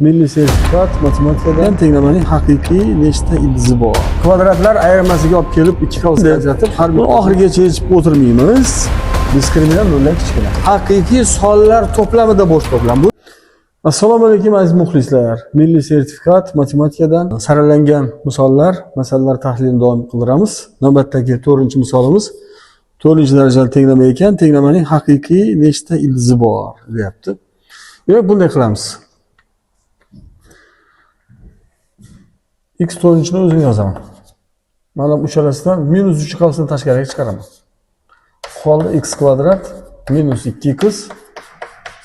Milliy sertifikat matematikadan tenglamaning haqiqiy nechta ildizi bor? Kvadratlar ayirmasiga olib kelib ikki qavsga ajratib, har bir oxirigacha yechib o'tirmaymiz. Diskriminant noldan kichkina. Haqiqiy sonlar to'plamida bo'sh to'plam bu. Assalomu alaykum, aziz muxlislar. Milliy sertifikat matematikadan saralangan misollar, masalalar tahlilini davom qildiramiz. Navbatdagi 4-misolimiz 4-darajali tenglama ekan. Tenglamaning haqiqiy nechta ildizi bor, deyapti. Demak, bunday qilamiz. X to'rtinchini o'zim yozaman. Mana bu uchalasidan minus 3 qavsini tashqariga chiqaraman. Qoldi x kvadrat minus 2x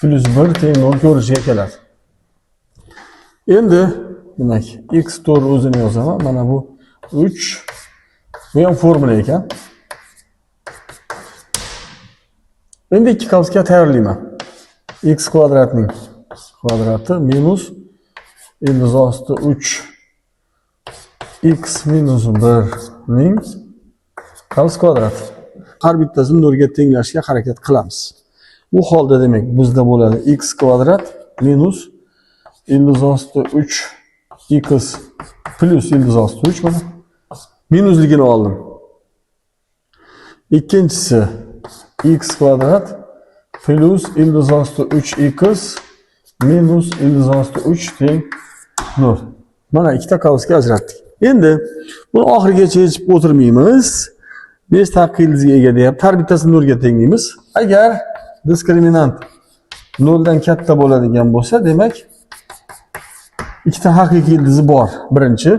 plus 1 teng 0 ko'rinishiga keladi. Endi demak x 4 o'zini yozaman. Mana bu 3. Bu ham formula ekan. Endi ikki qavsga tayyorlayman. X kvadratning kvadrati minus ildiz osti 3 x minus 1 ning qavs kvadrat. Har bittasini nolga tenglashga harakat qilamiz. Bu holda demak bizda bo'ladi x kvadrat minus ildiz osti 3 x plus ildiz osti 3 mana. Minusligini oldim. Ikkinchisi x kvadrat plus ildiz osti 3x minus ildiz osti 3 teng 0. Mana ikkita qavsga ajratdik. Endi buni oxirigacha yechib o'tirmaymiz. 5 haqiqiy ildizga ega deyapti. Har bittasini nolga tenglaymiz. Agar diskriminant noldan katta bo'ladigan bo'lsa, demak ikkita haqiqiy ildizi bor. Birinchi.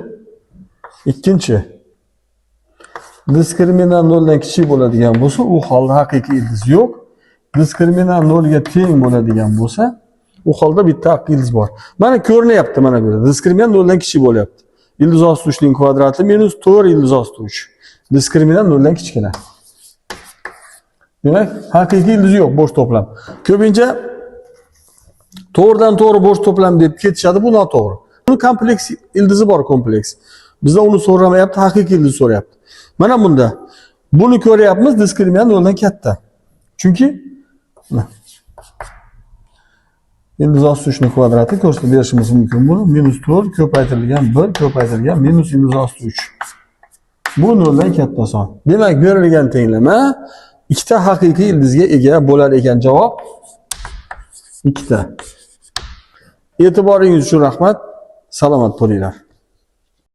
Ikkinchi. Diskriminant noldan kichik bo'ladigan bo'lsa, u holda haqiqiy ildiz yo'q. Diskriminant nolga teng bo'ladigan bo'lsa, u holda bitta haqiqiy ildiz bor. Mana ko'rinyapti, mana bu yerda. Diskriminant noldan kichik bo'lyapti. Ildiz osti 3 ning kvadrati minus 4 ildiz osti 3. Diskriminant noldan kichkina. Demak, haqiqiy ildiz yo'q, bo'sh to'plam. Ko'pincha to'g'ridan to'g'ri bo'sh to'plam deb ketishadi, bu noto'g'ri. Buni kompleks ildizi bor, kompleks. Bizda uni so'ramayapti, haqiqiy ildiz so'rayapti. Mana bunda buni ko'ryapmiz, diskriminant noldan katta. Chunki ildiz osti 3 ning kvadrati ko'rsatib berishimiz mumkin buni. Minus 4 ko'paytirilgan 1 ko'paytirilgan minus ildiz osti 3. Bu noldan katta son. Demak, berilgan tenglama ikkita haqiqiy ildizga ega bo'lar ekan. Javob ikkita. E'tiboringiz uchun rahmat. Salomat bo'linglar.